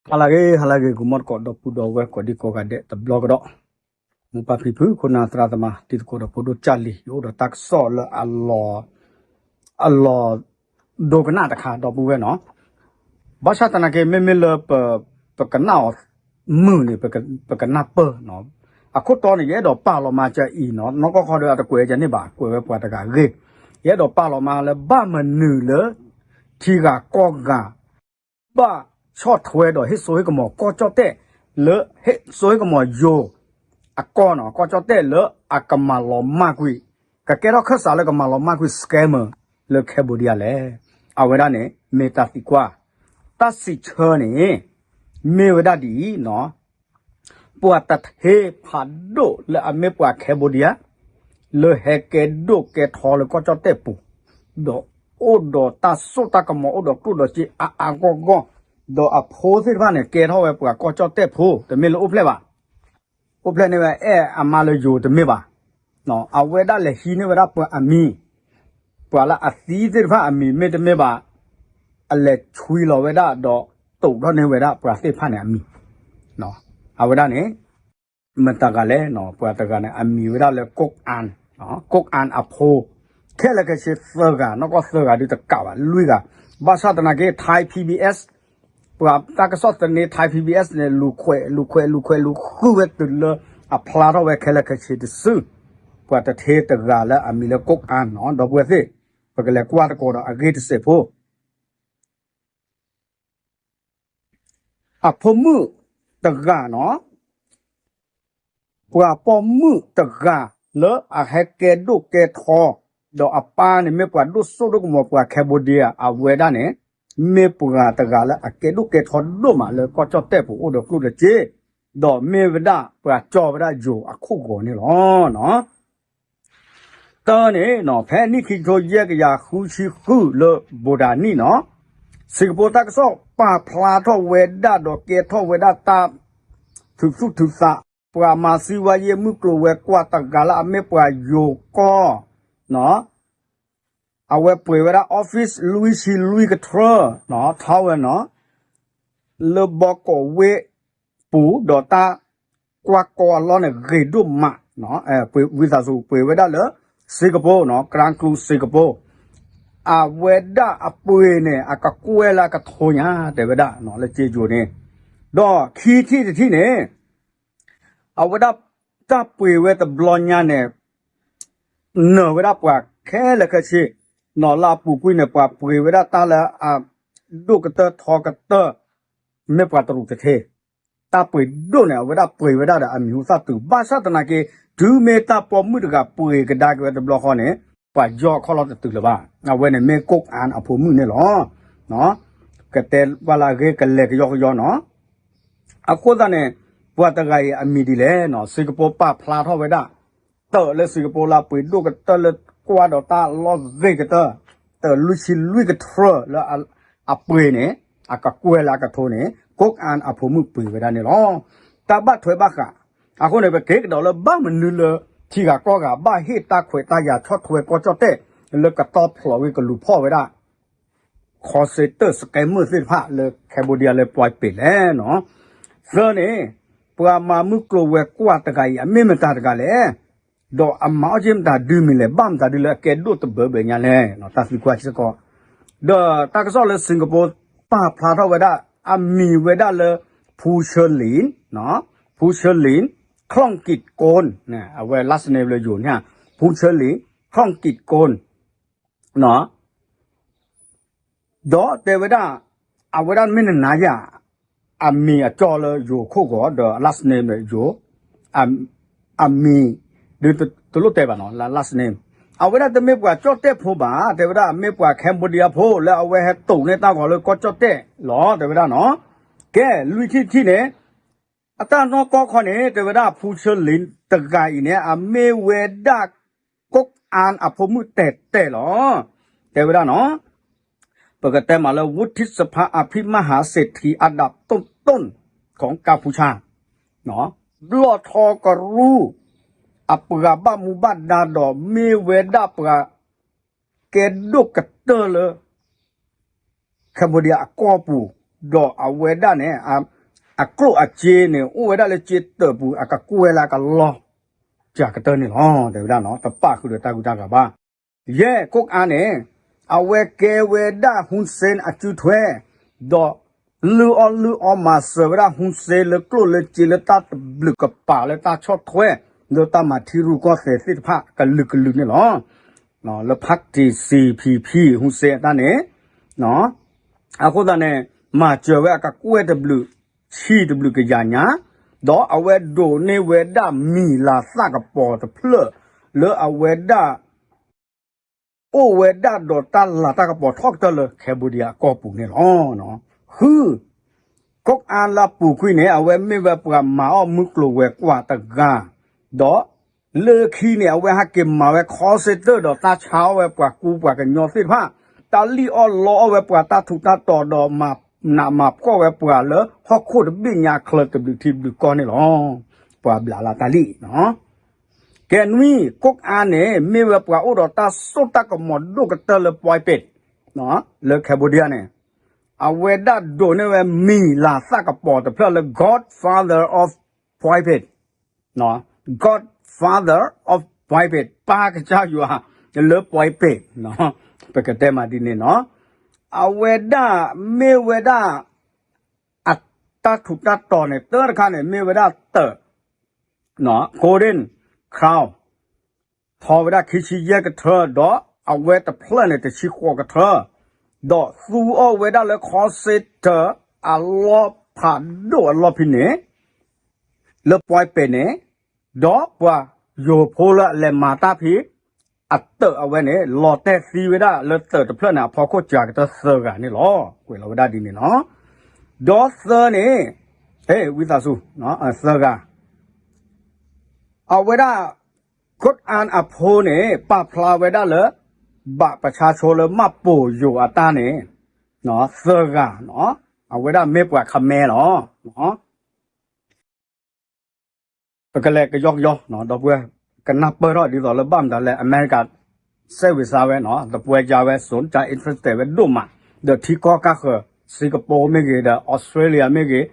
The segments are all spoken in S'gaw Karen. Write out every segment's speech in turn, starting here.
ဟါလၢအဂ့ၤ ဟါလၢအဂ့ၤ ဂီၤမီၢ်သကိး ဒီပုၢ်ဒီဝဲၢ်ကိးဒံကိးဂၤဒဲးတဘျီကဒီး, မိၢ်ပၢ်ဖံဖု ခိၣ်နၢ်သရၣ်သမါ တံၤသကိးဒီးဖိဒိၣ်ကၢ်လံၤ ယအိၣ်ဒီးတၢ်ကစီၣ်လၢအလီၤ အလီၤဒိကနၣ်တခါ ဒီပုၢ်ဝဲၢ်နီၤ, ဘၣ်ဆၣ်သနာ်က့ မ့မ့ၢ်လၢ ပကနၣ်အီၤမုာ်န့ၣ် ပကနၢ်ပၢၢ်နီၤ, အခိၣ်တီန့ၣ် ယအဲၣ်ဒိးပာ်လီၤမါကအံၤနီၤ, နီၢ်ကီၢ်ခီဒီးအတကွဲးကန့ၢ်ဘၣ် ကွဲးဝဲပှၤတဂၤအဂ့ၢ်, ယအဲၣ်ဒိးပာ်လီၤမါလၢဘၣ်မနုၤလၢ ထံဂၤကီၢ်ဂၤ ဘၣ်ဆီၣ်ထွဲဒီးဟ့ၣ်စိဟ့ၣ်ကမီၤကီၢ်ကၠီၣ်တဲၣ် လၢဟ့ၣ်စိဟ့ၣ်ကမီၤယိၤအကီၢ်နီၤ, ကီၢ်ကၠီၣ်တဲၣ်လၢအကမၤလီၤမၢ်ကွံာ်, ကကဲထီၣ်ခၢၣ်စးလၢကမၤလီၤမၢ်ကွံာ် scammer လၢ Cambodia လဲၣ်. အဝဲဒၣ်န့ၣ် မ့ၢ်တၢ်သံကွၢ်, တၢ်စံးဆၢန့ၣ် မ့ၢ်ဝဲဒၣ်ဒ်အံၤနီၤ, ပှၤတထ့ဖးဒိၣ်လၢအမ့ၢ်ပှၤ Cambodia လၢဟဲကဲဒိၣ်ကဲထီလၢကီၢ်ကၠီၣ်တဲၣ်ပူၤ, ဒီးအိၣ်ဒီးတၢ်စိတၢ်ကမီၤ အိၣ်ဒီးကျိၣ်ဒီးစ့အါအါဂီၢ်ဂီၢ်, ဒီးအဖိသ့ၣ်တဖၣ်န့ၣ် ကဲထီၣ်ဝဲပှၤကီၢ်ကၠီၣ်တဲၣ်ဖိ တမ့ၢ်လၢအိၣ်ဖျဲၣ်ဘၣ် အိၣ်ဖျဲၣ်န့ၢ်ဝဲအဲၣ်အမါလၢယိၤတမ့ၢ်ဘၣ်, အဝဲဒၣ်လဲၤဟံးန့ၢ်ဝဲဒၣ်ပှၤအမံၤ, ပှၤလၢအသံသ့ၣ်တဖၣ်အမံၤမ့ၢ်တမ့ၢ်ဘၣ်, အလဲၤဆွံလီၤဝဲဒၣ်ဒီးတိာ်ထီၣ်န့ၢ်ဝဲဒၣ်ပှၤသ့ၣ်တဖၣ်န့ၣ်အမံၤ, အဝဲဒၣ်န့ၣ် မတၤတဂၤလဲၣ်, ပှၤတဂၤန့ၣ် အမံၤဝဲဒၣ်လၢ ကိၣ်အၣ်, ကိၣ်အၣ်အဖိ, ခဲလၢာ်ခဲဆ့သၢဂၤ, နီၢ်ကီၢ်သၢဂၤဒုးတကးဘၣ် လွံၢ်ဂၤ, ဘၣ်ဆၣ်သနာ်က့ Thai PBS ပှၤတၢ်ကစီၣ်သန့ Thai PBS န့ၣ် လူၤခွဲး လူၤခွဲး လူၤခွဲး လူၤဃုဝဲတုၤလၢအဖျါထီၣ်ဝဲခဲလၢာ်ခဲဆ့တစု, ပှၤတထ့တဂၤလၢအမံၤလၢ ကိၣ်အၣ်နီၤ, ဒီပုၢ်ဝဲၢ်သ့ၣ်, ပကလဲၤကွၢ်သကိးဒီးအဂ့ၢ်တစဲးဖိ အဖိမုၣ်တဂၤနီၤ, ပှၤပိာ်မုၣ်တဂၤလၢအဟဲကဲဒိၣ်ကဲထီ, ဒီးအပၢ်န့ၣ်မ့ၢ်ပှၤဒိၣ်စိဒိၣ်ကမီၤပှၤ Cambodia အဝဲဒၣ်န့ၣ်, မ့ၢ်ပှၤတဂၤလၢအကဲဒိၣ်ကဲထီဒိၣ်မးလၢကီၢ်ကၠီၣ်တဲၣ်ပူၤအိၣ်ဒီးကျိၣ်ဒီးစ့, ဒီးမ့ၢ်ဝဲဒၣ်ပှၤကၠီဝဲဒၣ်ယိၤအခိၣ်ဂီၤန့ၣ်လီၤ. တၢ်န့ၣ် ဖဲနံၣ်ခံကထိယဲၢ်ကယၤဃုဆံဃုလၢဘိးဒၤနံၣ်နီၤ, စ့ၢ်ကပီၤတၢ်ကစီၣ်ပာ်ဖျါထီၣ်ဝဲဒၣ်ဒီးကဲထီၣ်ဝဲဒၣ်တၢ် ထုးသူၣ်ထုးသး, ပှၤမၤစံးဝဲယဲၢ်မုၢ်ကျိၤဝဲၤကွာ်တဂၤလၢအမ့ၢ်ပှၤယိၤကီၢ် အဝဲပှ့ၤဝဲဒၣ် office လွံၢ်ဆံလွံၢ်ကထြၢ ထီဝဲနီၤ, လၢဘီကီးဝ့ၢ်ပူၤ ဒီးတၢ်ကွၢ်ကီအလီၢ်န့ၣ် ဂ့ၤဒိၣ်မး, ဝံသးစူၤပှ့ၤဝဲဒၣ်လၢ စ့ၢ်ကပီၤနီၤ, ကရၢကရိစ့ၢ်ကပီၤ, အဝဲဒၣ်အပှ့ၤန့ၣ် အကကွဲၢ်လၢအကထိညါ တဲဝဲဒၣ်လၢစ့ယိၤန့ၣ်, ဒီးခံထံၣ်တထံၣ်န့ၣ် အဝဲဒၣ်တၢ်ပှ့ၤဝဲတဘျီညါန့ၣ် နၢၤဝဲဒၣ်ပှၤခဲလၢာ်ခဲဆ့, နီၤလၢအပူၤကွံာ်န့ၣ် ပှၤပှ့ၤဝဲဒၣ်တၢ်လၢအဒိၣ်ကတၢၢ်ထီကတၢၢ်, မ့ၢ်ပှၤတရူးတထ့, တၢ်ပှ့ၤဒိၣ်န့ၣ် အဝဲဒၣ်ပှ့ၤဝဲဒၣ်ဒီးအမံၤဟူသၣ်တုၤ ဘၣ်ဆၣ်သနာ်က့ တုၤမ့ၢ်တၢ်ပိာ်မုၣ်တဂၤပှ့ၤကဒါက့ၤဝဲတဘျီဃီန့ၣ် ပှၤယီၢ်အခီၣ်လီၤတတုၤလၢၤဘၣ်, အဝဲန့ၣ်မ့ၢ်ကိၣ်အၣ်အဖိမုၣ်န့ၣ်လီၤ. ကတဲပှၤလၢအဂ့ၢ်ကလဲၤကယီကယီနီၤ အဃိသတးန့ၣ် ပှၤတဂၤအံၤအမံၤဒ်လဲၣ်နီၤ, စ့ၢ်ကပီၤပာ်ဖျါထီၣ်ဝဲဒၣ်, တၢ်လၢစ့ၢ်ကပီၤလၢအပှ့ၤဒိၣ်ကတၢၢ်လၢကွၢ်ဒီးတၢ်လီၢ်ဂ့ၤကတၢၢ်, တၢ်လွံၢ်ဆံလွံၢ်ကထြၢလၢအပှ့ၤန့ၣ်, အကကွဲၢ်လၢအကထိန့ၣ် ကိၣ်အၣ်အဖိမုၣ်ပှ့ၤဝဲဒၣ်န့ၣ်လီၤ. တၢ်ဘၣ်ထွဲဘၣ်ဃး, အဃိန့ၣ် ပက့ၤကဒီးလၢဘၣ်မနုၤလၢ ထံဂၤကီၢ်ဂၤ ဘၣ်ဟ့ၣ်တၢ်ခွဲးတၢ်ယာ်ဆီၣ်ထွဲကီၢ်ကၠီၣ်တဲၣ် လၢကတီဖျိးဝံၤကလူၤဖီၣ်ဝဲဒၣ် call center scammer သ့ၣ်တဖၣ်လၢ Cambodia လၢပှၤပ့ၤလဲၣ်နီၤ. သၢန့ၣ် ပှၤမၤမုၢ်ကျိၤဝဲၤကွာ်တဂၤအံၤ အမ့ၢ်မတၤတဂၤလဲၣ်, ဒီးအမၤအီၣ်က့ၤမတၤဒုမံၤလဲၣ်, ဘၣ်မတၤဒုလၢအကဲဒိၣ်တဘၢဘၢညါလဲၣ်, တၢ်သံကွၢ်စ့ၢ်ကီး, ဒီးတၢ်ကစီၣ်လၢ Singapore ပာ်ဖျါထီၣ်ဝဲဒၣ် အမံၤဝဲဒၣ်လၢ ဖူဆၢလံၣ်, ဖူဆၢလံၣ် ခလီၣ်ကံးကိၣ်, အဝဲ last name လၢယိၤန့ၣ်, ဖူဆၢလံၣ် ခလီၣ်ကံးကိၣ် ဒီးတဲဝဲဒၣ် အဝဲဒၣ်မ့ၢ်နနၤယၤ အမံၤအကၠီလၢယိၤခိၣ်ဂီၤ ဒီး last name လၢယိၤ, အမံၤ ဒုးတလိၣ်တဲဘၣ်နီၤ last name, အဝဲဒၣ်တမ့ၢ်ပှၤကၠီၣ်တဲၣ်ဖိဘၣ်, တဲဝဲဒၣ်မ့ၢ်ပှၤ Cambodia ဖိ လၢအဝဲဟဲတိာ်န့ၢ်တၢ်ဂီၤလၢကီၢ်ကၠီၣ်တဲၣ်လီၤ တဲဝဲဒၣ်နီၤ. ကဲ လွံၢ်ထံၣ်တထံၣ်န့ၣ် အတၢ်နီၢ်ကီၢ်ခီန့ၣ် တဲဝဲဒၣ် ဖူဆၢလံၣ်တဂၤအံၤန့ၣ် အမ့ၢ်ဝဲဒၣ် ကိၣ်အၣ်အဖိမုၣ်တဲာ်တဲာ်လီၤ. တဲဝဲဒၣ်နီၤ, ပကတဲမးလၢ ဝူထံၣ်စဖါအဖံမဟါစ့ၣ်ထံအဒၣ်တိၢ်တိၢ် ခီကၢ်ဖူဆါ, ဘျီၣ်ထီကရူၢ် အပှၤဘၣ်မူဘၣ်ဒါဒီးမ့ၢ်ဝဲဒၣ်ပှၤ ကဲဒိၣ်ကတၢၢ်လၢ Cambodia အကီၢ်ပူၤ, ဒီးအဝဲဒၣ်န့ၣ် အကျိၣ်အစ့န့ၣ် အိၣ်ဝဲဒၣ်လၢစ့တၢးပူၤ အကကွဲၢ်လၢအကလီ စှၤကတၢၢ်န့ၣ်လီၤ တဲဝဲဒၣ်နီၤ. တပာ်ဃုာ်ဒီးတၢ်ဂုၤတၢ်ဂၤဘၣ်. ယဲၢ် ကိးအါန့ၣ် အဝဲကဲဝဲဒၣ် Hun Sen အစုထွဲ ဒီးလုၢ်အီၣ်လုၢ်အီမၤစၢၤဝဲဒၣ် Hun Sen လၢကျိၣ်လၢစ့လၢတၢ်တဘျုးကပၤလၢတၢ်ဆီၣ်ထွဲ လၢတၢ်မၤထံရူၢ်ကီၢ်သဲးသ့ၣ်တဖၣ်ကလုာ်ကလုာ်န့ၣ်လီၤ. လၢ ဖးတံၣ် စံၣ်ဖံးဖံး Hun Sen အတၢ်န့ၣ် အဃိသတးန့ၣ် မၤစၢၤဝဲအကကွဲၢ်တဘျုး ဆံတဘျုးကယၤညါ, ဒီးအဝဲဒိးန့ၢ်ဝဲဒၣ်မံၤလၤသၣ်ကပီၤတဖျၢၣ် လၢအဝဲဒၣ် အိၣ်ဝဲဒၣ်ဒီးတၢ်လၤတၢ်ကပီၤထီၣ်ကတၢၢ်လၢ Cambodia အကီၢ်ပူၤန့ၣ်လီၤ. ဃု ကိးအါလၢအပူၤကွံာ်န့ၣ် အဝဲမ့ၢ်ဝဲပှၤမၤအီၣ်မုၢ်ကျိၤဝဲၤကွာ်တဂၤ, ဒီးလၢခံန့ၣ် အဝဲဟဲက့ၤမၤဝဲ call center ဒီးတၢ်ဆါအီၣ်ဝဲပှၤကူပှၤကညီသ့ၣ်တဖၣ်, တၢ်လံၣ်အီၣ်လီအီၣ်ဝဲပှၤတၢ်ထူးတၢ်တီၤဒီးမၤ နးမၤဖှီၣ်ဝဲပှၤလၢဟီၣ်ခိၣ်တဘ့ၣ်ညါချၢတဘျုးထံတဘျုးကီၢ်န့ၣ်လီၤ. ပှၤဘျးလၢတၢ်လံၣ်နီၤ. ကဲနွံ ကိးအါန့ၣ် မ့ၢ်ဝဲပှၤအိၣ်ဒီးတၢ်စိတၢ်ကမီၤဒိၣ်ကတၢၢ်လၢ ပွဲးပ့း လၢ Cambodia န့ၣ်, အဝဲဒၣ်ဒိးန့ၢ်ဝဲမံၤလၤသၣ်ကပီၤတဖျၢၣ်လၢ Godfather of ပွဲးပ့း Godfather of ပွဲးပ့း ပၢ်ကစၢ်ယွၤလၢပွဲးပ့း, ပကတဲမးဒ်န့ၣ်နီၤ. အဝဲဒၣ်မ့ၢ်ဝဲဒၣ် အတၢ်ထူးတၢ်တီၤန့ၣ် တၢတခါန့ၣ် မ့ၢ်ဝဲဒၣ်တၢး Golden Crown ထီဝဲဒၣ်ခံဆံယဲၢ်ကထၢ ဒီးအဝဲတဖျၢၣ်န့ၣ် တဆံဃိးကထၢ, ဒီးသူအီၣ်ဝဲဒၣ်လၢ call center အလီၢ်ဖးဒိၣ်အလီၢ်ဖဲန့ၣ် လၢပွဲးပ့းန့ၣ်, ဒီးပှၤယိၤဖိလၢအလဲၤမၤတၢ်ဖဲ အတၢးအဝဲန့ၣ် လီၤတဲာ်သံဝဲဒၣ်လၢတၢးတဖျၢၣ်န့ၣ် အဖီခိၣ်စှၤကတၢၢ်သၢဂၤန့ၣ်လီၤ. ကွဲးလီၤဝဲဒၣ်ဒ်န့ၣ်လီၤ. ဒီးသၢန့ၣ်, ဝံသးစူၤ, သၢဂၤ အဝဲဒၣ် ကိးအါအဖိန့ၣ် ပာ်ဖျါဝဲဒၣ်လၢ ဘၣ်ပဆါဆိလၢမၢ်ပိာ်ယိၤအတၢ်န့ၣ် သၢဂၤ, အဝဲဒၣ်မ့ၢ်ပှၤခမဲလီၤ. ပကလဲၤကယီကယီ, ဒီပုၢ်ဝဲၢ်, ကနၢ်ပၢၢ်ထီၣ်ဒ်သိးလၢဘၣ်မတၤလဲၣ် အမဲရကၤ စဲးဝံၤစါဝဲနီၤ, သပှၢ်ကါဝဲ စိၤတၢ် interest ဝဲဒိၣ်မး, ဒီးထံကီၢ်ကါဃၢၤ Singapore မ့ၢ်ဂ့ၤ ဒီး Australia မ့ၢ်ဂ့ၤ,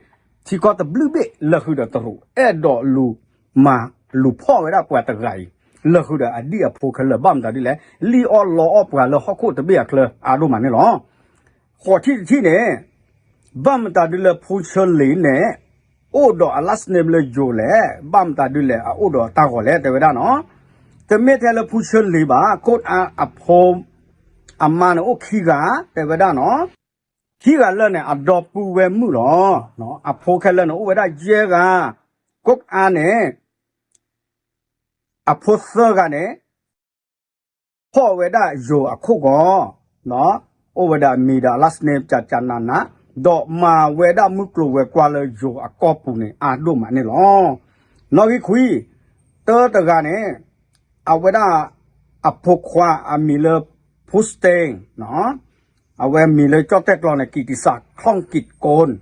ထံကီၢ်တဘျုးဘ့ၣ် လၢဃုာ်ဒီးတရူး အဲၣ်ဒိးလူၤမၤလူၤဖီၣ်ဝဲဒၣ်ပှၤတဂၤအံၤ, လၢဃုာ်ဒီးအဒံၣ်အဖိခဲလၢာ် ဘၣ်မတၤဒ်လဲၣ်, လံၣ်အီၣ်လီအီၣ်ပှၤလၢဟီၣ်ခိၣ်တဘ့ၣ်အချၢအါဒိၣ်မးန့ၣ်လီၤ. ဃိးထံၣ်တထံၣ်န့ၣ်, ဘၣ်မတၤဒ်လဲၣ် ဖူဆၢလံၤန့ၣ် အိၣ်ဒီးအ last name လၢယိၤလဲၣ်, ဘၣ်မတၤဒ်လဲၣ် အအိၣ်ဒီးတၢ်ဂီၤလဲၣ် တဲဝဲဒၣ်နီၤ. တမ့ၢ်ထဲလၢဖူဆၢလံၤဘၣ်, ကိးအါအဖိ အမါန့ၣ်အိၣ်ခံဂၤ တဲဝဲဒၣ်နီၤ. ခံဂၤလၢာ်န့ၣ် အဒီပုၢ်ဝဲၢ်မုၣ်လီၤ. အဖိခဲလၢာ်န့ၣ် အိၣ်ဝဲဒၣ်ယဲၢ်ဂၤ, ကိးအါန့ၣ် အဖိသၢဂၤန့ၣ် ဖီၣ်ဝဲဒၣ်ယိၤအခိၣ်ဂီၤ, အိၣ်ဝဲဒၣ်အမံၤဒီး last name ကကနးနး, ဒီးမၤဝဲဒၣ်မုၢ်ကျိၤဝဲၤကွာ်လၢယိၤအကီၢ်ပူၤန့ၣ် အါဒိၣ်မးန့ၣ်လီၤ. နီၣ်ဂံၢ်ခွံ, တၢတဂၤန့ၣ် အဝဲဒၣ်အဖိခွါအမံၤလၢ ဖူစတ့ၣ်, အဝဲမံၤလၢကၠီၣ်တဲၣ်ကျိာ်န့ၣ် ကံးတံးစး ခီၣ်ကံးကိၣ်,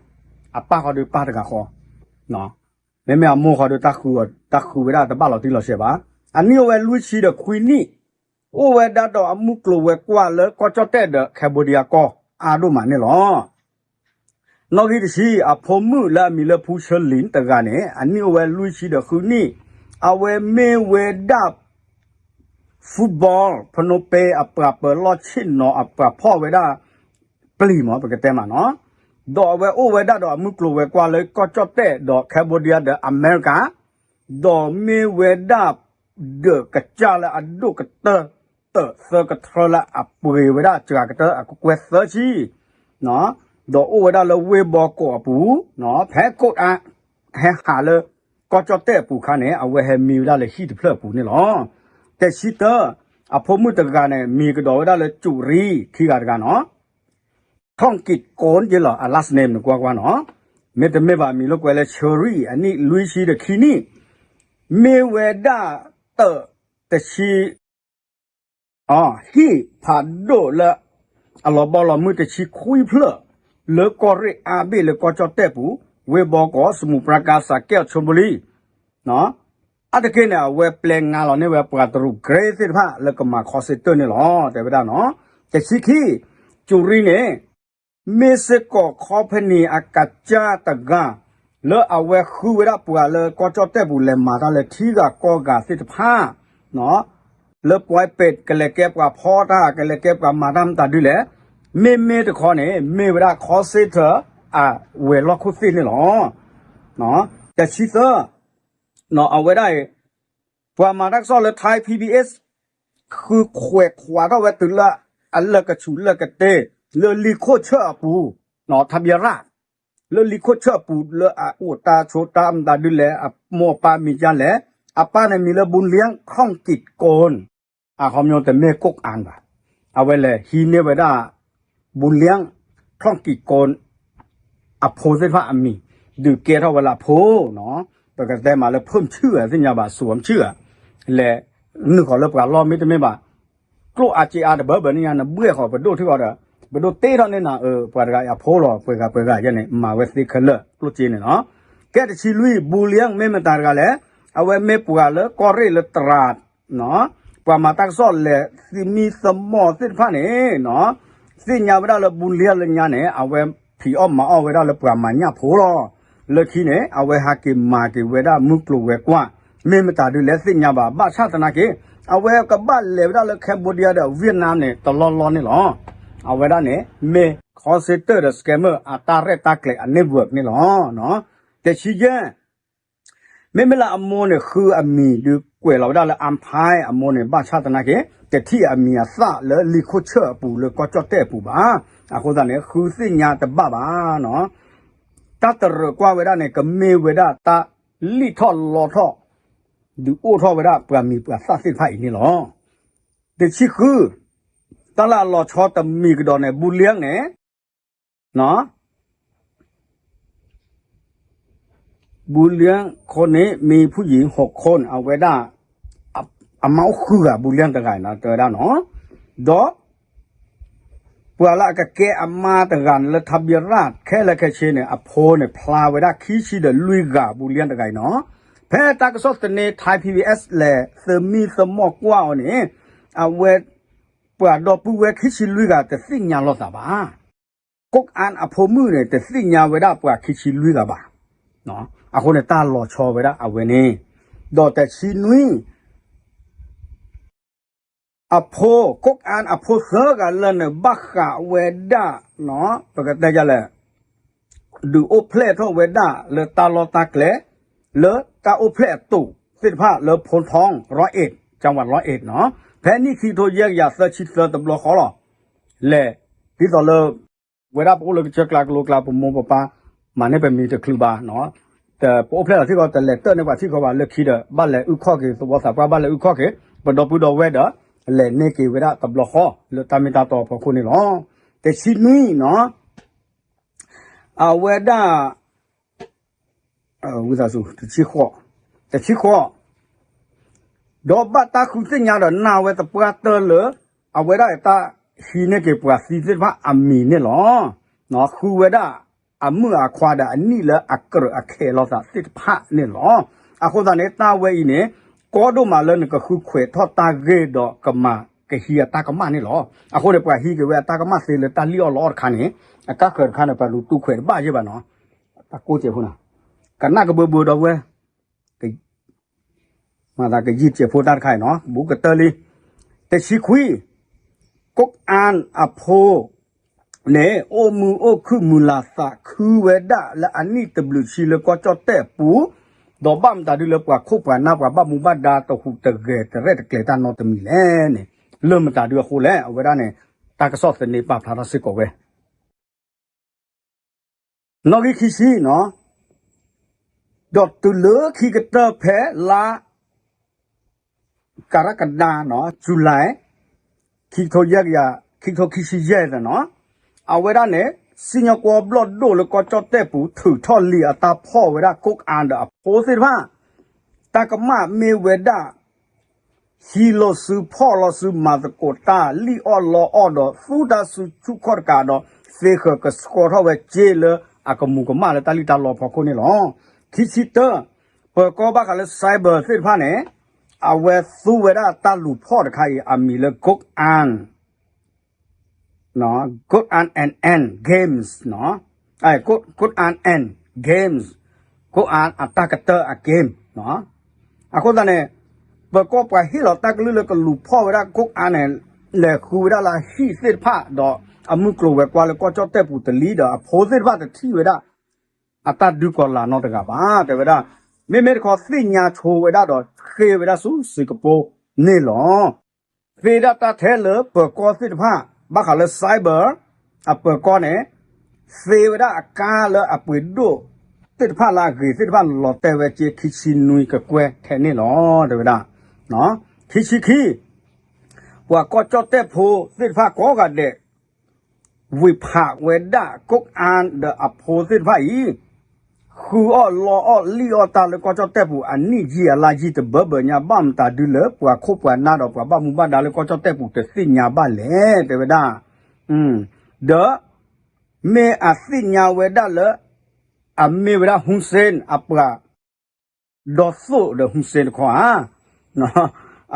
အပၢ်ဃီဒီးပၢ်တဂၤဃီ မ့မ့ၢ်အမိၢ်ဃီဒီး တၢ်ဃုဝဲဒၣ်တဘၣ်လီၤတံၢ်လီၤဆဲးဘၣ်. အနံၣ်အိၣ်ဝဲလွံၢ်ဆံဒီးခွံနံၣ်, အိၣ်ဝဲဒၣ်ဒီးအမုၢ်ကျိၤဝဲၤကွာ်လၢကီၢ်ကၠီၣ်တဲၣ်ဒီး Cambodia ကီၢ်အါဒိၣ်မးန့ၣ်လီၤ. နီၣ်ဂံၢ်တဆံ, အဖိမုၣ်လၢအမံၤလၢဖူဆၢလံၤတဂၤန့ၣ် အနံၣ်အိၣ်ဝဲလွံၢ်ဆံဒီးဃုနံၣ်, အဝဲမ့ၢ်ဝဲဒၣ် football ဖနိပဲ အပှၤပၢၤလီၢ်ဆ့ၣ်နီၤ အပှၤဖီၣ်ဝဲဒၣ် ပျံၤမး ပကတဲမးနီၤ, ဒီးအဝဲအိၣ်ဝဲဒၣ်ဒီးအမုၢ်ကျိၤဝဲၤကွာ်လၢကီၢ်ကၠီၣ်တဲၣ်ဒီး Cambodia ဒီးအမဲရကၤ, ဒီးမ့ၢ်ဝဲဒၣ် ဒၢးကစၢ်လၢအဒိၣ်ကတၢၢ် တၢးသၢကထၢလၢအပှ့ၤဝဲဒၣ်စှၤကတၢၢ်အကကွဲၢ်သၢဆံ ဒီးအိၣ်ဝဲဒၣ်လၢဝ့ၢ်ဘီကီးအပူၤ, ဖဲကိးအါ ဟဲဟးလၢ ကီၢ်ကၠီၣ်တဲၣ်အပူၤအခါန့ၣ် အဝဲဟဲမံဝဲဒၣ်လၢဟံၣ်တဖျၢၣ်အပူၤန့ၣ်လီၤ. တဆံတၢ, အဖိမုၣ်တဂၤန့ၣ် မံၤကဒီးဝဲဒၣ်လၢ ကၠူးရံ ခံဂၤတဂၤနီၤ, ထွင်ၵိတ်ၣ်ကိၣ်က့လီၤ အ last name န့ၣ် ကွၢ်ကွၢ်နီၤ, မ့တမ့ၢ်ဘၣ် မံၤလိာ်ကွဲလၢ ဆၢရံၣ် အနံၣ်လွံၢ်ဆံဒီးခံနံၣ်, မ့ၢ်ဝဲဒၣ်တၢးတဆံ ဟံၣ်ဖးဒိၣ်လၢ အလီၤဘီလီၤမုၢ်တဆံခွံဖျၢၣ် လၢကီၢ်ရ့ၣ်အါဘ့ၣ်လၢကီၢ်ကၠီၣ်တဲၣ်ပူၤ, ဝ့ၢ်ဘီကီး, စမူးပြကၤ, စကဲၣ်, ဆိဘလံ, အါတက့ၢ်န့ၣ် အဝဲပျဲငါလီၤန့ၢ်ဝဲပှၤတရူးကရ့သ့ၣ်တဖၣ်လၢကမၤခီစ့တၢၢ်န့ၣ်လီၤ တဲဝဲဒၣ်နီၤ. တဆံခံ, ကၠူးရံၣ်န့ၣ် မ့ၢ်စ့ၢ်ကီး company အကစၢ်တဂၤ လၢအဝဲဃုဝဲဒၣ်ပှၤလၢကီၢ်ကၠီၣ်တဲၣ်ပူၤလဲၤမၤတၢ်လၢထံဂၤကီၢ်ဂၤသ့ၣ်တဖၣ် လၢပှဲးပဲး ကလဲၤကဲပှၤဖီတၢ် ကလဲၤကဲပှၤမၤတၢ်မတၤဒုလဲၣ်, မ့မ့ၢ်တခီန့ၣ် မ့ၢ်ဝဲဒၣ် call center အဝဲၤလီၢ်ခိၣ်သ့ၣ်န့ၣ်လီၤ. တဆံသၢ အဝဲဒၣ်အံၤ ပှၤမၤတၢ်ကစီၣ်လၢ Thai PBS ဃုခွဲးခွးထီၣ်ဝဲတုၤလၢအလၢာ်ကဆူးလၢာ်ကတ့ၢ် လၢလံာ်ခိၣ်ဆၢၣ်အပူၤ ထါဘံရၣ် လၢလံာ်ခိၣ်ဆၢၣ်အပူၤလၢအအိၣ်တၢ်ဆိးတၢ်မတၤဒုလဲၣ် အမိၢ်အပၢ်မံၤဒ်လဲၣ်, အပၢ်န့ၣ်မံၤလၢ ဘူလံ ခီၣ်ကံးကိၣ် အခီပညီတမ့ၢ်ကိၣ်အၣ်ဘၣ်, အဝဲလဲၤဟံးန့ၢ်ဝဲဒၣ် ဘူလံ ခီၣ်ကံးကိၣ် အဖိသ့ၣ်တဖၣ်အမံၤ ဒုးကဲထီၣ်ဝဲလၢအဖိနီၤ, ပကတဲမးလၢဖုၣ်ဆူၣ်ဧါ သ့ၣ်ညါဘၣ် စူၤဆူၣ်ဧါ, လဲၤနုာ်ဃီၤလၢပှၤလီၢ်မ့တမ့ၢ်ဘၣ်, ကျိၣ်အါစ့အါတဘၢဘၢန့ၣ်ညါ နဘှဲၣ်ဃီၤပဒိၣ်ထံၣ်ဃီဒီး ပဒိၣ်တ့ထီၣ်န့ၢ်နၤအၢ ပှၤတဂၤအံၤအဖိလီၤ ပှဲၤဂၤပှဲၤဂၤယဲန့ၣ် မၤဝဲသ့ခဲလၢာ်ကျိၣ်စ့န့ၣ်နီၤ. ကဲတဆံလွံၢ် ဘူလံ မ့ၢ်မတၤတဂၤလဲၣ်, အဝဲမ့ၢ်ပှၤလၢကီၢ်ရ့ၣ်လၢတရး ပှၤမၤတၢ်ကစီၣ်လဲၤသမံသမိးသ့ၣ်တဖၣ်န့ၣ် သ့ၣ်ညါဝဲဒၣ်လၢဘူလံလၢညါန့ၣ် အဝဲဖံးအီၣ်မၤအီၣ်ဝဲဒၣ်လၢပှၤမၤညၣ်ဖိလီၤ. လၢခံန့ၣ် အဝဲဟးက့ၤမၤက့ၤဝဲဒၣ်မုၢ်ကျိၤဝဲၤကွာ် မ့ၢ်မတၤဒုလဲၣ်သ့ၣ်ညါဘၣ် ဘၣ်ဆၣ်သနာ်က့ အဝဲကဘၣ်လဲၤဝဲဒၣ်လၢ Cambodia ဒီး Vietnam န့ၣ် တလီၢ်လီၢ်န့ၣ်လီၤ. အဝဲဒၣ်န့ၣ် မ့ၢ် call center ဒီး scammer အတၢ်ရဲၣ်တၢ်ကျဲၤအ network န့ၣ်လီၤ. တဆံယဲၢ် မ့မ့ၢ်လၢအမိၢ်န့ၣ် ဃုအမံၤဒုးကွဲးလီၤဝဲဒၣ်လၢ အၣ်ဖဲ အမိၢ်န့ၣ် ဘၣ်ဆၣ်သနာ်က့ တထံၣ်အမံၤအသၣ်လၢလံာ်ခိၣ်ဆၢၣ်အပူၤလၢကီၢ်ကၠီၣ်တဲၣ်အပူၤဘၣ်. အဃိသတးန့ၣ် ဃုသ့ၣ်ညါတဘၣ်ဘၣ်နီၤ. တၢ်တရၢၣ်ကွၢ်ဝဲဒၣ်န့ၣ် ကမ့ၢ်ဝဲဒၣ်တၢ်လံၣ်ထီၣ်လီထီၣ် ဒုးအိၣ်ထီၣ်ဝဲဒၣ်ပှၤမံၤပှၤသၣ်သ့ၣ်တဖၣ်အံၤန့ၣ်လီၤ. တဆံဃု တၢ်လၢအလီၤဆီတမံၤကဒီးန့ၣ် ဘူလံန့ၣ် ဘူလံခိၣ်န့ၣ် မံၤဖုၣ်ယံၤဟီၣ်ခိၣ်န့ၣ် အဝဲဒၣ် အမါအိၣ်ဃုဂၤ ဘူလံတဂၤအံၤနီၤ တဲဝဲဒၣ်နီၤ, ဒီး ပှၤလၢအကကဲအမါတဂၤန့ၣ် လၢထါဘံရၣ်ခဲလၢာ်ခဲဆ့န့ၣ် အဖိန့ၣ် ဖျါဝဲဒၣ်ခံဆံဒီးလွံၢ်ဂၤ ဘူလံတဂၤအံၤနီၤ. ဖဲတၢ်ကစီၣ်သန့ Thai PBS လဲၤသမံသမိးကွၢ်အီၤန့ၣ် အဝဲ ပှၤဒီပုၢ်ဝဲၢ်ခံဆံလွံၢ်ဂၤ တသ့ၣ်ညါလိာ်သးဘၣ်. ကိးအၣ်အဖိမုၣ်န့ၣ် တသ့ၣ်ညါဝဲဒၣ်ပှၤခံဆံလွံၢ်ဂၤဘၣ်. အဃိန့ၣ် တၢ်လီၤဆီဝဲဒၣ်အဝဲန့ၣ်, ဒီးတဆံနွံ အဖိ ကိးအၣ်အဖိသၢဂၤလၢန့ၣ် ဘၣ်ဃးဝဲဒၣ် ပကတဲဒ်လဲၣ် ဒုးအိၣ်ဖျဲၣ်ထီၣ်ဝဲဒၣ်လၢတၢ်လီၢ်တၢ်ကျဲ လၢတၢ်အိၣ်ဖျဲၣ်အတိာ်သ့ၣ်တဖၣ်လၢ ဖိထီ ရီအ့း ကၠၣ်ဝး ရီအ့းနီၤ, ဖဲနံၣ်ခံကထိယဲၢ်ကယၤသၢဆံသၢတဘျီဃီလီၤ. လဲၤ ဒ်သိးလၢ ဝဲဒၣ်ပအိၣ်လၢကစၢၢ်ကျါကလိကျါ ပမိၢ်ပပၢ် မၤန့ၢ်ပမံၤတချုးဘၣ်နီၤ, ပအိၣ်ဖျဲၣ်လီၤထံၣ်ဃီ တလဲၤတၢၢ်န့ၢ်ပှၤထံၣ်ဃီဘၣ် လၢခံဒီး ဘၣ်လဲၤအုၣ်ခီၣ်က့ၤ သဝီသးပှၢ်ဘၣ်လဲၤအုၣ်ခီၣ်က့ၤ ပဒီပုၢ်ဒီဝဲၢ်ဒီး လဲၤန့ၢ်က့ၤဝဲဒၣ်တဘျီဃီ လၢတၢ်မ့ၢ်တၢ်တီအဖီခိၣ်န့ၣ်လီၤ. တဆံနွံနီၤ အဝဲဒၣ် ဝံသးစူၤ တဆံဃိး, တဆံဃိး, ဒီးဘၣ်တၢ်ဃုသ့ၣ်ညါဒီးနာ်ဝဲသပှၢ်တၢၢ်လၢ အဝဲဒၣ်တၢ်ဟံးန့ၢ်က့ၤပှၤသံသ့ၣ်တဖၣ်အမံၤန့ၣ်လီၤ. ဃုဝဲဒၣ်အမုၣ်အခွါဒီးအနံၣ်လၢအကြၢးအခဲလီၤသးသ့ၣ်တဖၣ်န့ၣ်လီၤ. အဃိသတးန့ၣ် တၢ်ဝဲအံၤန့ၣ် ကီဒိၣ်မးလၢနကဃုခွဲးထီၣ်တၢ်ဂ့ၢ်ဒီးကမၤကဟံးအတၢ်ကမၣ်န့ၣ်လီၤ. အဃိန့ၣ် ပှၤဟံးက့ၤဝဲအတၢ်ကမၣ်သ့လၢတၢ်လံၣ်အီၣ်လီအီၣ်တခါန့ၣ် အကါဃၢၤတခါန့ၣ် ပှၤလူၤတူၢ်ခွဲးတဘၣ်ယဲၢ်ဘၣ်နီၤ. တၢ်ကိးစဲးဖိနီၤ, ကနၣ်ကဘၢဘၢဒီပုၢ်ဝဲၢ် မၤသးကယံာ်စဲးဖိတၢ်တခါအံၤနီၤ ဘူးကတၢၢ်လံ. တဆံခွံ, ကိးအၣ်အဖိန့ၣ် အိၣ်မုာ်အိၣ်ခုၣ်မုာ်လၤသးခုဝဲဒၣ်လၢအနံၣ်တဘျုးဆံလၢကီၢ်ကၠီၣ်တဲၣ်အပူၤ, ဒီးဘၣ်မတၤဒုလၢပှၤခိၣ်ပှၤနၢ်ပှၤဘၣ်မူဘၣ်ဒါတဟူးတဂဲၤတရဲၣ်တကျဲၤတၢ်နီတမံၤလဲၣ်န့ၣ်, လၢမတၤဒုအဃိလဲၣ် အဝဲဒၣ်န့ၣ် တၢ်ကစီၣ်သန့ပာ်ဖျါထီၣ်စ့ၢ်ကီးဝဲ နီၣ်ဂံၢ်ခံဆံနီၤ, ဒီးတုၤလၢခံကတၢၢ်ဖဲလါ ကရကဒါနီၤ July ခံကထိယဲၢ်ကယၤ ခံကထိခံဆံယဲၢ်သနီၤ, အဝဲဒၣ်န့ၣ် စံၣ်ညီၣ်ကွီၢ်ဘျီၣ်ဒိၣ်လၢကီၢ်ကၠီၣ်တဲၣ်ပူၤ ထုးထီၣ်လံာ်အတၢ်ဖီၣ်ဝဲဒၣ် ကိးအၣ်ဒီးအဖိသ့ၣ်တဖၣ် တၢ်ကမၣ်မ့ၢ်ဝဲဒၣ် ဟံးလီၤစုဖီၣ်လီၤစုမၤသကိးတၢ်လံၣ်အီၣ်လီအီၣ်ဒီး သူတၢ်စုဆူၣ်ခီၣ်တကးဒီး သ့ဃၢၤကဆှီထီၣ်ဝဲစ့လၢအကမူၤကမၣ်လၢတၢ်လံၣ်တၢ်လီအဖီခိၣ်န့ၣ်လီၤ. ခံဆံတၢ, ပၢၤကီၢ်ဘၣ်ဃးလၢ cyber သ့ၣ်တဖၣ်န့ၣ် အဝဲသူဝဲဒၣ်တၢ်လူၤဖီၣ်တခါအံၤ အမံၤလၢ Good An Good An and N Games နီၤ, Good An and Games ကိးအါအတၢ်ကတၢၢ်အက့ၢ် အဃိသတးန့ၣ် ပၢၤကီၢ်ပှၤဟ့ၣ်လီၤတၢ်ကလုၢ်လၢကလူၤဖီၣ်ဝဲဒၣ်ကိးအါန့ၣ် လဲၤဃုဝဲဒၣ်လၢအဟံၣ်သ့ၣ်တဖၣ် ဒီးအမုၢ်ကျိၤဝဲၤကွာ်လၢကီၢ်ကၠီၣ်တဲၣ်ပူၤတလံဒီး အဖိသ့ၣ်တဖၣ်တထံၣ်ဝဲဒၣ် အတၢ်ဒုးကီၤလၤနီတဂၤဘၣ် တဲဝဲဒၣ်. မ့မ့ၢ်တခီသ့ၣ်ညါဆိဝဲဒၣ်ဒီး ဃ့ဝဲဒၣ်ဆူစ့ၢ်ကပီၤန့ၣ်လီၤ. သ့ဒၣ်တၢ်ထဲလၢပၢၤကီၢ်သ့ၣ်တဖၣ် ဘၣ်ဃးလၢ cyber အပၢၤကီၢ်န့ၣ် သ့ဝဲဒၣ်အကါလၢအပှ့ၤဒိၣ်သ့ၣ်တဖၣ်လၢအဂ့ၤသ့ၣ်တဖၣ်န့ၣ် လီၤတဲာ်ဝဲက့ခံဆံနွံကကွဲၢ်ထဲန့ၣ်လီၤ တဲဝဲဒၣ်. ခံဆံခံ ပှၤကီၢ်ကၠီၣ်တဲၣ်ဖိသ့ၣ်တဖၣ်ကိးဂၤဒဲး ဝ့ၤဖးဝဲဒၣ်ကိးအါဒီးအဖိသ့ၣ်တဖၣ်အံၤ ဃုအီၣ်လီအီၣ်လံၣ်အီၣ်တၢ်လၢကီၢ်ကၠီၣ်တဲၣ်ပူၤ အနံၣ်ယံာ်အလါယံာ်တဘၢဘၢညါ ဘၣ်မတၤဒုလၢပှၤခိၣ်ပှၤနၢ်ဒီးပှၤဘၣ်မူဘၣ်ဒါလၢကီၢ်ကၠီၣ်တဲၣ်ပူၤတသ့ၣ်ညါဘၣ်လဲၣ် တဲဝဲဒၣ်. ဒီး မ့ၢ်အသ့ၣ်ညါဝဲဒၣ်လၢ အမ့ၢ်ဝဲဒၣ် Hun Sen အပှၤ ဒီသိၣ်ဒီး Hun Sen တခီဧါ.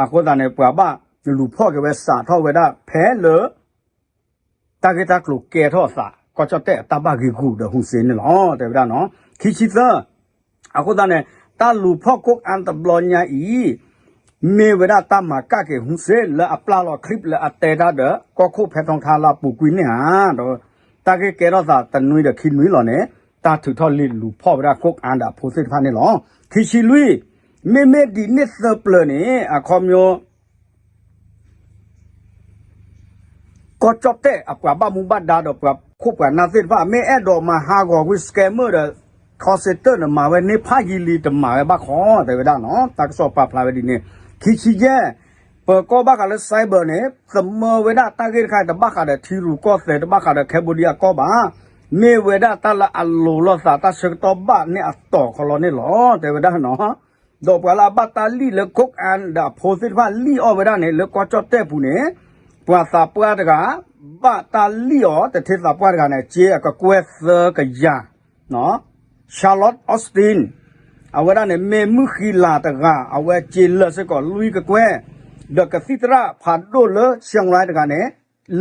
အဃိသတးန့ၣ် ပှၤဘၣ်လူၤဖီၣ်က့ၤဝဲစးထီၣ်ဝဲဒၣ်ဖဲလၢ တၢ်ဂ့ၢ်တၢ်ကျိၤကဲထီၣ်အသး ကီၢ်ကၠီၣ်တဲၣ်အတၢ်ဘၣ်ဂ့ၤဂူာ်ဒီး Hun Sen န့ၣ်လီၤ တဲဝဲဒၣ်နီၤ. ခံဆံသၢ အဃိသတးန့ၣ် တၢ်လူၤဖီၣ်ကိးအါတဘျီညါအံၤ မ့ၢ်ဝဲဒၣ်တၢ်မၤကၣ်က့ၤ Hun Sen လၢအပျၢ်လီၤ clip လၢအတဲတၢ်ဒီး ကီၢ်ခိၣ်ဖဲထီထါလၢအပူၤကွံာ်န့ၣ်ဧါ. ဒီးတၢ်ဂ့ၢ်ကဲထီၣ်သးတနွံဒီးခံနွံလီၤန့ၣ် တၢ်ထုးထီၣ်လံာ်လူၤဖီၣ်ဝဲဒၣ်ကိးအါဒီးအဖိသ့ၣ်တဖၣ်န့ၣ်လီၤ. ခံဆံလွံၢ် မ့မ့ၢ်ဒ်န့ၣ်သၢပျၢၤန့ၣ် အခီပညီ ကီၢ်ကၠီၣ်တဲၣ်အပှၤဘၣ်မူဘၣ်ဒါဒီးပှၤခိၣ်ပှၤနၢ်သ့ၣ်တဖၣ် မ့ၢ်အဲၣ်ဒိးမၤဟးဂီၤကွံာ် scammer ဒီး call center န့ၣ် မၤဝဲန့ၢ်ဖးယံာ်လံ တမၤဝဲဘၣ်ခီ တဲဝဲဒၣ်နီၤ. တၢ်ကစီၣ်ပာ်ဖျါဝဲဒ်န့ၣ်. ခံဆံယဲၢ် ပၢၤကီၢ်ဘၣ်ဃးလၢ cyber န့ၣ် သမၢဝဲဒၣ်တၢ်ဂ့ၢ်တခါ တဘၣ်ဃးဒီးထံရူၢ်ကီၢ်သဲး တဘၣ်ဃးဒီး Cambodia အကီၢ်ဘၣ်. မ့ၢ်ဝဲဒၣ်တၢ်လၢအလိၤလိာ်သး တၢ်ဆၢကတီၢ်ဘၣ်န့ၢ်အတီၢ်ခီလီၤန့ၣ်လီၤ တဲဝဲဒၣ်နီၤ. ဒီးပှၤလၢအဘၣ်တၢ်လံၣ်လၢကိးအါဒီးအဖိသ့ၣ်တဖၣ်လံၣ်အီၣ်ဝဲဒၣ်န့ၣ် လၢကီၢ်ကၠီၣ်တဲၣ်ပူၤန့ၣ် ပှၤသးပှၢ်တဂၤ ဘၣ်တၢ်လံၣ်အီၤ တထံသးပှၢ်တဂၤန့ၣ် စ့အကကွဲၢ်သၢကယၤ Charlotte Austin အဝဲဒၣ်န့ၣ် မ့ၢ်မုၣ်ဃံလၤတဂၤ အဝဲစ့လၢာ်စ့ၢ်ကီးလွံၢ်ကကွဲၢ်, ဒီးကသံၣ်သရၣ်ဖးဒိၣ်လၢ Chiang Rai တဂၤန့ၣ်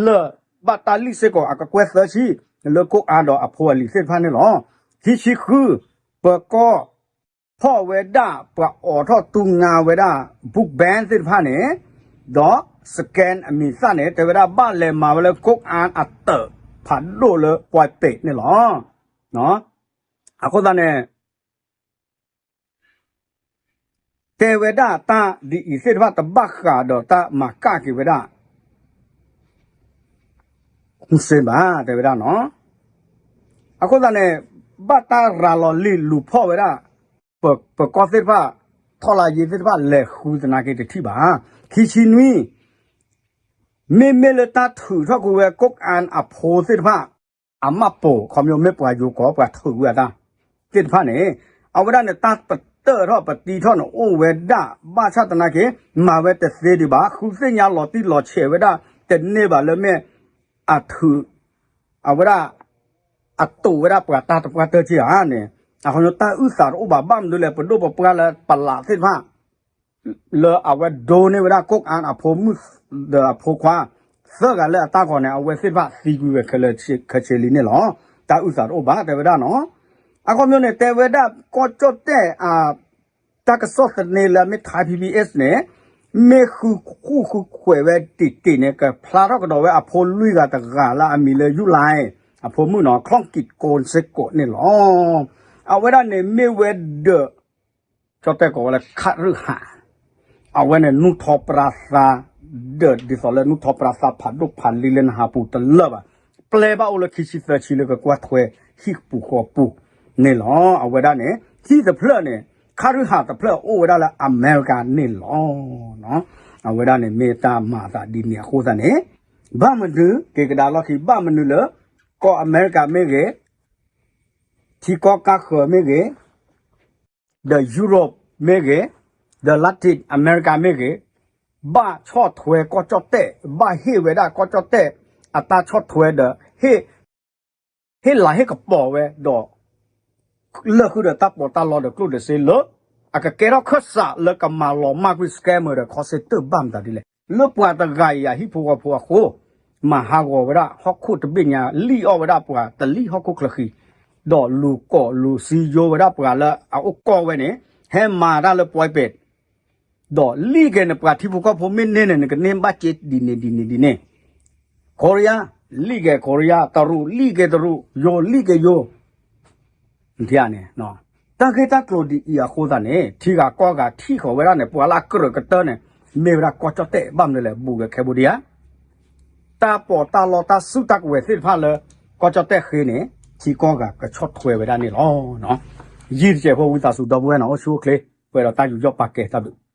လၢာ်ဘၣ်တၢ်လံၣ်စ့ၢ်ကီးအကကွဲၢ်သၢဆံ လၢကိးအါဒီးအဖိအလံၤသ့ၣ်တဖၣ်န့ၣ်လီၤ. ခံဆံဃု ပၢၤကီၢ်ဖီၣ်ဝဲဒၣ် ပှၤအိးထီၣ်တူၢ်ငါဝဲဒၣ် book bag သ့ၣ်တဖၣ်န့ၣ် ဒီး scan အမံၤသၣ်န့ၣ် တဲဝဲဒၣ်ဘၣ်လဲၤမၤဝဲလၢကိးအါအတၢၣ်ဖးဒိၣ်လၢ ပွဲးပ့း န့ၣ်လီၤ. အဃိသတးန့ၣ် တဲဝဲဒၣ်တၢ်ဒ်အံၤသ့ၣ်တဖၣ်တဘၣ်ဃးဒီးတၢ်မၤကၣ်က့ၤဝဲဒၣ် Hun Sen ဘၣ် တဲဝဲဒၣ်နီၤ. အဃိသတးန့ၣ် ဘၣ်တၢ်ရၤလီၤလံာ်လူၤဖီၣ်ဝဲဒၣ် ပၢၤကီၢ်သ့ၣ်တဖၣ် ထီၣ်လါယ့သ့ၣ်တဖၣ်လဲၤဃုသနာ်က့တထံၣ်ဘၣ်. ခံဆံနွံ မ့မ့ၢ်လၢတၢ်ထုးထီၣ်ကွံာ်ဝဲကိးအါအဖိသ့ၣ်တဖၣ် အမၢ်ပိာ် ခီပညီမ့ၢ်ပှၤယိၤကီး ပှၤထုးဝဲအတၢ်သ့ၣ်တဖၣ်န့ၣ် အဝဲဒၣ်န့ၣ် တၢ်ပတၢၢ်ထီၣ်ပတံထီၣ်န့ၣ်အိၣ်ဝဲဒၣ် ဘၣ်ဆၣ်သနာ်က့ မၤဝဲတသ့ဒံးဘၣ် ဃုသ့ၣ်ညါလီၤတံၢ်လီၤဆဲးဝဲဒၣ် တန့ၢ်ဘၣ်လၢမ့ၢ်အထုး အဝဲဒၣ် အတိာ်ဝဲဒၣ်ပှၤတၢ်တပှၢ်တၢၢ်က့ဧါန့ၣ် အခီပညီတၢ်အုၣ်သးတအိၣ်ဘၣ် ဘၣ်မနုၤလဲၣ် ပဒိၣ်ပပှၢ်လၢပလးသ့ၣ်တဖၣ် လၢအဝဲဒိန့ၢ်ဝဲဒၣ်ကိးအါအဖိမုၣ်ဒီးအဖိခွါ သၢဂၤလၢအတၢ်ဂီၤန့ၣ် အဝဲသ့ၣ်တဖၣ်သံကွံာ်ဝဲခဲလၢာ်ခဲဆ့လံန့ၣ်လီၤ. တၢ်အုၣ်သးတအိၣ်ဘၣ် တဲဝဲဒၣ်နီၤ. အခီပညီန့ၣ် တဲဝဲဒၣ်ကီၢ်ကၠီၣ်တဲၣ်အ တၢ်ကစီၣ်သန့လၢအမ့ၢ် Thai PBS န့ၣ် မ့ၢ်ဃုဃူဃုခွဲးဝဲတ့ၢ်တ့ၢ်န့ၣ် ကဖျါထီၣ်ကဒီးဝဲအဖိလွံၢ်ဂၤတဂၤလၢအမံၤလၢ ယူၣ်လၢၣ် အဖိမုၣ်နီၤ ချီၣ်ကံးကိၣ်စ့ၢ်ကီးန့ၣ်လီၤ. အဝဲဒၣ်န့ၣ်မ့ၢ်ဝဲဒီး ကၠီၣ်တဲၣ်ကိးဝဲလၢ ခရၣ်ရူၢ်ဟၣ် အဝဲန့ၣ် နူၢ်ထီပြါသါ ဒီးဒ်သိးလၢနူၢ်ထီပြါသါဖးဒိၣ်ဖးလံၤလၢနဟးပူၤတလၢာ်ဘၣ်. ပျဲဘၣ်အိၣ်လၢခံဆံသၢဆံလၢကကွၢ်ထွဲဟံၣ်ပူၤဃီပူၤန့ၣ်လီၤ. အဝဲဒၣ်န့ၣ် ဟံၣ်တဖျၢၣ်န့ၣ် ခရၣ်ရူၢ်ဟၣ်တဖျၢၣ်အိၣ်ဝဲဒၣ်လၢအမဲရကၤန့ၣ်လီၤ. အဝဲဒၣ်န့ၣ်မ့ၢ်တၢ်မၤအသးဒ်န့ၣ်အဃိသတးန့ၣ် ဘၣ်မနုၤက့ၤကဒါလီၢ်ခံ ဘၣ်မနုၤလၢ ကီၢ်အမဲရကၤမ့ၢ်ဂ့ၤ ထံကီၢ်ကါဃၢၤမ့ၢ်ဂ့ၤ ဒီး Europe မ့ၢ်ဂ့ၤ, ဒီး Latin America မ့ၢ်ဂ့ၤ, ဘၣ်ဆီၣ်ထွဲကီၢ်ကၠီၣ်တဲၣ်, ဘၣ်ဟ့ၣ်ဝဲဒၣ်ကီၢ်ကၠီၣ်တဲၣ် အတၢ်ဆီၣ်ထွဲဒီး ဟ့ၣ်လၤဟ့ၣ်ကပီၤဝဲဒီး လၢာ်ဃုာ်ဒီးတၢ်ပီးတၢ်လီဒီးကျိၣ်ဒီးစ့လၢ အကကဲထီၣ်ခၢၣ်စးလၢကမၤလီၤမၢ်ကွံာ် scammer ဒီး call center ဘၣ်မတၤဒ်လဲၣ်. လၢပှၤတဂၤအံၤအဟံၣ်ဖိဃီဖိအဃိ မၤဟးဂီၤဝဲဒၣ်ဟီၣ်ခိၣ်တဘ့ၣ်ညါ လံၣ်အီၣ်ဝဲဒၣ်ပှၤတလံၣ်ဟီၣ်ခိၣ်ချၢဃံ ဒီးလူၤကိးလူၤစံယိဝဲဒၣ်ပှၤလၢအအိၣ်ကီၢ်ဝဲန့ၣ် ဟဲမၤတၢ်လၢ ပွဲပဲး ဒီးလံၣ်က့ၤန့ၣ် ပှၤထံဖိကီၢ်ဖိမ့ၢ်န့ၢ်န့ၣ် နကန့ၢ်ဘၣ်စ့ဒ်န့ၣ်ဒ်န့ၣ်ဒ်န့ၣ်, ခိရံယါ လံၣ်က့ၤခိရံယါ, တရူးလံၣ်က့ၤတရူး, ယိၤလံၣ်က့ၤယိၤ န့ၣ်, တၢ်ဂ့ၢ်တၢ်ကျိၤဒ်အံၤအဃိသတးန့ၣ် ထံဂၤကီၢ်ဂၤထံၣ်ဃီၤဝဲဒၣ်န့ၣ် ပှၤလၢအကြၢးကတၢၢ်န့ၣ် မ့ၢ်ဝဲဒၣ်ကီၢ်ကၠီၣ်တဲၣ် ဘၣ်မနုၤလဲၣ် ဘူးက့ၤ Cambodia တၢ်ပီးတၢ်လီတၢ်စုတၢ်ကဝဲၤသ့ၣ်တဖၣ်လၢ ကီၢ်ကၠီၣ်တဲၣ်ဃ့န့ၣ် ထံကီၢ်ဂၤကဆီၣ်ထွဲဝဲဒၣ်န့ၣ်လီၤ. ယံာ်တစဲးဖိ ဝံသးစူၤဒီပုၢ်ဝဲၢ်န့ၣ် အိၣ်ဆူၣ်အိၣ်ချ့ ပှဲၤဒီးတၢ်ယူးယီၣ်ပာ်ကဲ တၢ်ဘျုး